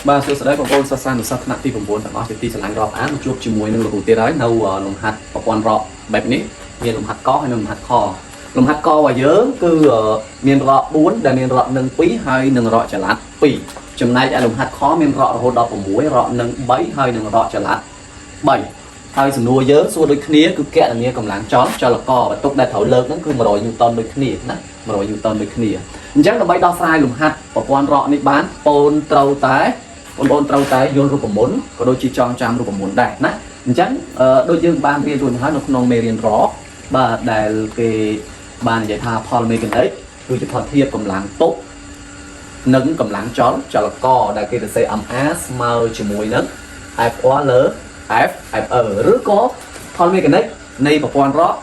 បាទសួស្តីបងប្អូនសិស្សានុសិស្សថ្នាក់ទី9ទាំងអស់ជាទីស្រឡាញ់រាប់អានមកជួបជាមួយនឹងលោកគ្រូទៀតហើយនៅលំហាត់ប្រព័ន្ធរកបែបនេះមានលំហាត់កហើយនិងលំហាត់ខលំហាត់ករបស់យើងគឺមានរក4ដែលមានរកនឹង2ហើយនិងរកចល័ត2ចំណែកឯលំហាត់ខមានរករហូតដល់6រកនឹង3ហើយនិងរកចល័ត3ហើយសំណួរយើងសួរដូចគ្នាគឺកណនាកម្លាំងចលចលករបន្ទុកដែលត្រូវលើកហ្នឹងគឺ100ញូតុនដូចគ្នាណា100ញូតុនដូចគ្នាអញ្ចឹងដើម្បីដោះស្រាយលំហាត់ប្រព័ន្ធរកនេះបានបងត្រូវតែ បងប្អូនត្រូវតែយល់រូបមន្តក៏ដូចជាចងចាំរូបមន្តដែរណាអញ្ចឹងដូចយើងបានរៀនរួចមកហើយនៅក្នុងមេរៀនរកបាទដែលគេបាននិយាយថាផលមេកានិកគឺជាផលធៀបកម្លាំងទប់និងកម្លាំងចលចលករដែលគេសរសេរ MA ស្មើជាមួយនឹង FR លើ F FE ឬក៏ផលមេកានិកនៃប្រព័ន្ធរក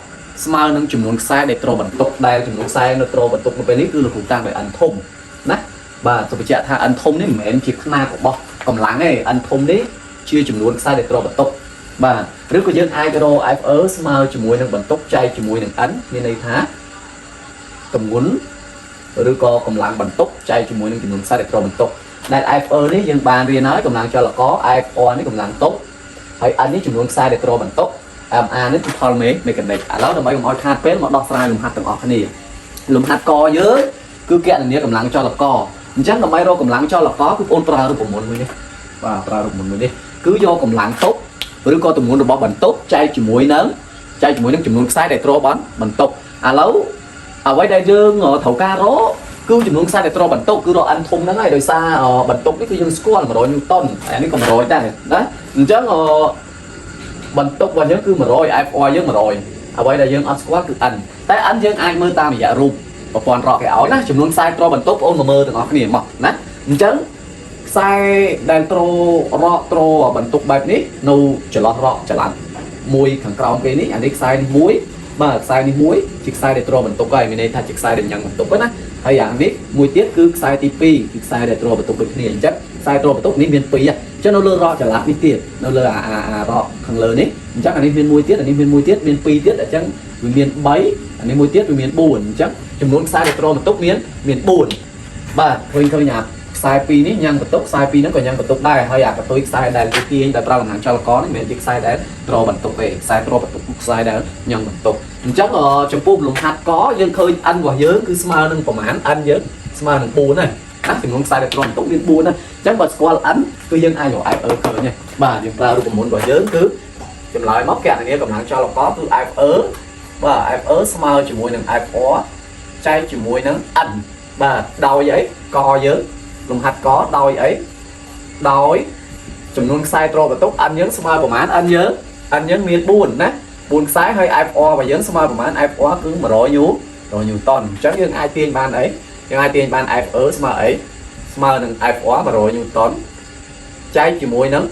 ស្មើនឹងចំនួនខ្សែដែលទ្របន្ទុកដែលចំនួនខ្សែនៅទ្របន្ទុកនៅពេលនេះគឺលោកគ្រូតាំងដោយ N ធំណាបាទសូមបញ្ជាក់ថា N ធំនេះមិនមែនជាខ្នាតរបស់កម្លាំងទេ N ធំនេះជាចំនួនខ្សែដែលទ្របន្ទុកបាទឬក៏យើងអាចរក FE ស្មើជាមួយនឹងបន្ទុកចែកជាមួយនឹង N មានន័យថាទម្ងន់ឬក៏កម្លាំងបន្ទុកចែកជាមួយនឹងចំនួនខ្សែដែលទ្របន្ទុកដែល FE នេះយើងបានរៀនហើយកម្លាំងចលករ FR នេះកម្លាំងទប់ហើយ N នេះចំនួនខ្សែដែលទ្របន្ទុក MA នេះគឺផលមេមេកានិកឥឡូវដើម្បីកុំឲ្យខាតពេលមកដោះស្រាយលំហាត់ទាំងអស់គ្នាលំហាត់កយើងគឺកណនាកម្លាំងចលករអញ្ចឹងដើម្បីរកកម្លាំងចលករគឺបងប្រើរូបមន្តមួយនេះបាទប្រើរូបមន្តមួយនេះគឺយកកម្លាំងទប់ឬក៏ទម្ងន់របស់បន្ទុកចែកជាមួយនឹងចែកជាមួយនឹងចំនួនខ្សែដែលទ្របន្ទុកឥឡូវអ្វីដែលយើងត្រូវការរកគឺចំនួនខ្សែដែលទ្របន្ទុកគឺរក N ធំហ្នឹងហើយដោយសារបន្ទុកនេះគឺយើងស្គាល់100ញូតុនហើយអានេះក៏100ដែរណាអញ្ចឹងបន្ទុករបស់យើងគឺ100 FR យើង100អ្វីដែលយើងអត់ស្គាល់គឺ N តែ N យើងអាចមើលតាមរយៈរូបប្រព័ន្ធរកគេឲ្យណាចំនួនខ្សែទ្របន្ទុកបងអូនមកមើលទាំងអស់គ្នាមកណាអញ្ចឹងខ្សែដែលទ្ររកទ្របន្ទុកបែបនេះនៅចន្លោះរកចល័តមួយខាងក្រោមគេនេះអានេះខ្សែនេះមួយបាទខ្សែនេះមួយជាខ្សែដែលទ្របន្ទុកហើយមានន័យថាជាខ្សែដែលញ៉ាំងបន្ទុកណាហើយយ៉ាងនេះមួយទៀតគឺខ្សែទី2គឺខ្សែដែលទ្របន្ទុកដូចគ្នាអញ្ចឹងខ្សែទ្របន្ទុកនេះមាន2អញ្ចឹងនៅលើរកចល័តនេះទៀតនៅលើអាអាអារកខាងលើនេះអញ្ចឹងអានេះមានមួយទៀតអានេះមានមួយទៀតមាន2ទៀតអញ្ចឹងវាមាន3អានេះមួយទៀតវាមាន4អញ្ចឹងចំនួនខ្សែដែលទ្របន្ទុកមានមាន4បាទឃើញឃើញអាខ្សែ2នេះញ៉ាំងបន្ទុកខ្សែ2ហ្នឹងក៏ញ៉ាំងបន្ទុកដែរហើយអាកតុយខ្សែដែលគេទាញដែលប្រើកម្លាំងចលករនេះមិនមែនជាខ្សែដែលទ្របន្ទុកទេខ្សែទ្របន្ទុកខ្សែដែលញ៉ាំងបន្ទុកអញ្ចឹងចំពោះលំហាត់កយើងឃើញ n របស់យើងគឺស្មើនឹងប្រមាណ n យើងស្មើនឹង4ហើយណាចំនួនខ្សែដែលទ្របន្ទុកមាន4ណាអញ្ចឹងបើស្គាល់ n គឺយើងអាចរក FE ឃើញហើយបាទយើងប្រើរូបមន្តរបស់យើងគឺចម្លើយមកកណនាកម្លាំងចលករគឺ FE បាទ FE ស្មើជាមួយនឹង FR ចែកជាមួយនឹង N បាទដោយអីកយើងលំហាត់កដោយអីដោយចំនួនខ្សែទ្របន្ទុក N យើងស្មើប្រមាណ N យើង N យើងមាន4ណា4ខ្សែហើយ FR របស់យើងស្មើប្រមាណ FR គឺ100ញូ100ញូតុនអញ្ចឹងយើងអាចទាញបានអីយើងអាចទាញបាន FE ស្មើអីស្មើនឹង FR 100ញូតុនចែកជាមួយនឹង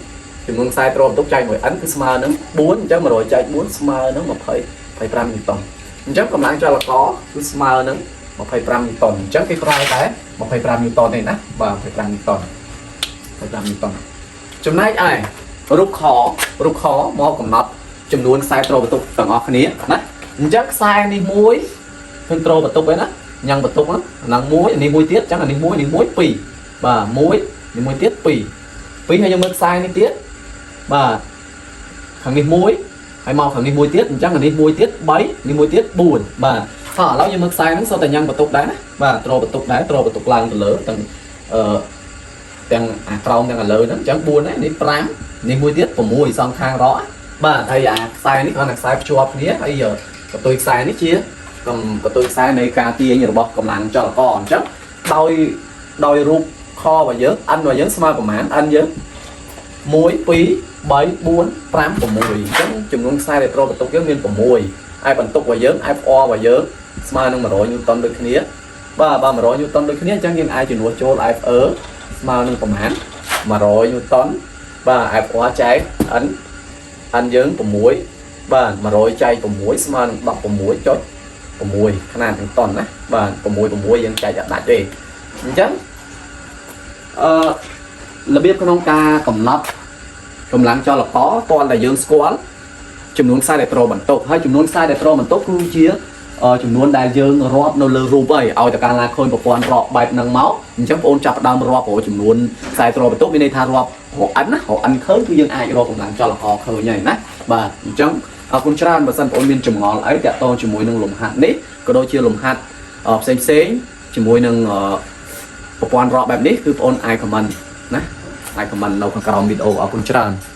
ចំនួនខ្សែទ្របន្ទុកចែកមួយ N គឺស្មើនឹង4អញ្ចឹង100ចែក4ស្មើនឹង20 25ញូតុនអញ្ចឹងកម្លាំងចលករគឺស្មើនឹង25ញូតុនអញ្ចឹងគេប្រើតែ25ញូតុនទេណាបាទ25ញូតុន25ញូតុនចំណែកឯរូបខរូបខមកកំណត់ចំនួនខ្សែទ្របន្ទុកទាំងអស់គ្នាណាអញ្ចឹងខ្សែនេះមួយឃើញទ្របន្ទុកឯណាញ៉ាំងបន្ទុកហ្នឹងអាហ្នឹងមួយអានេះមួយទៀតអញ្ចឹងអានេះមួយនេះមួយពីរបាទមួយនេះមួយទៀតពីរពីរហើយយើងមើលខ្សែនេះទៀតបាទខាងនេះមួយហើយមកខាងនេះមួយទៀតអញ្ចឹងអានេះមួយទៀត3នេះមួយទៀត4បាទហោះឥឡូវយើងមើលខ្សែហ្នឹងសុទ្ធតែញ៉ាំងបន្ទុកដែរណាបាទទ្របន្ទុកដែរទ្របន្ទុកឡើងទៅលើទាំងអឺទាំងអាក្រោមទាំងអាលើហ្នឹងអញ្ចឹង4ដែរនេះ5នេះមួយទៀត6សងខាងរកបាទហើយអាខ្សែនេះគ្រាន់តែខ្សែភ្ជាប់គ្នាហើយកតុយខ្សែនេះជាកំកតុយខ្សែនៃការទាញរបស់កម្លាំងចលករអញ្ចឹងដោយដោយរូបខរបស់យើង n របស់យើងស្មើប្រមាណ n យើង1 2 3 4 5 6អញ្ចឹងចំនួនខ្សែដែលទ្របន្ទុកយើងមាន6ហើយបន្ទុករបស់យើង FR របស់យើងស្មើនឹង100ញូតុនដូចគ្នាបាទបើ100ញូតុនដូចគ្នាអញ្ចឹងយើងអាចជំនួសចូល FE ស្មើនឹងប្រមាណ100ញូតុនបាទ FR ចែក N N យើង6បាទ100ចែក6ស្មើនឹង16.6ខ្នាតញូតុនណាបាទ6 6យើងចែកអត់ដាច់ទេអញ្ចឹងអឺរបៀបក្នុងការកំណត់កម្លាំងចលករតើតែយើងស្គាល់ចំនួនខ្សែដែលទ្របន្ទុកហើយចំនួនខ្សែដែលទ្របន្ទុកគឺជា ចំនួនដែលយើងរាប់នៅលើរូបហើយឲ្យតកាលណាឃើញប្រព័ន្ធរកបែបហ្នឹងមកអញ្ចឹងបងអូនចាប់ផ្ដើមរាប់រកចំនួនខ្សែទ្របន្ទុកមានន័យថារាប់រក n ណារក n ឃើញគឺយើងអាចរកកម្លាំងចលករឃើញហើយណាបាទអញ្ចឹងអរគុណច្រើនបើសិនបងអូនមានចម្ងល់អីតាក់ទងជាមួយនឹងលំហាត់នេះក៏ដូចជាលំហាត់ផ្សេងផ្សេងៗជាមួយនឹងប្រព័ន្ធរកបែបនេះគឺបងអូនអាច comment ណាអាច comment នៅខាងក្រោមវីដេអូអរគុណច្រើន។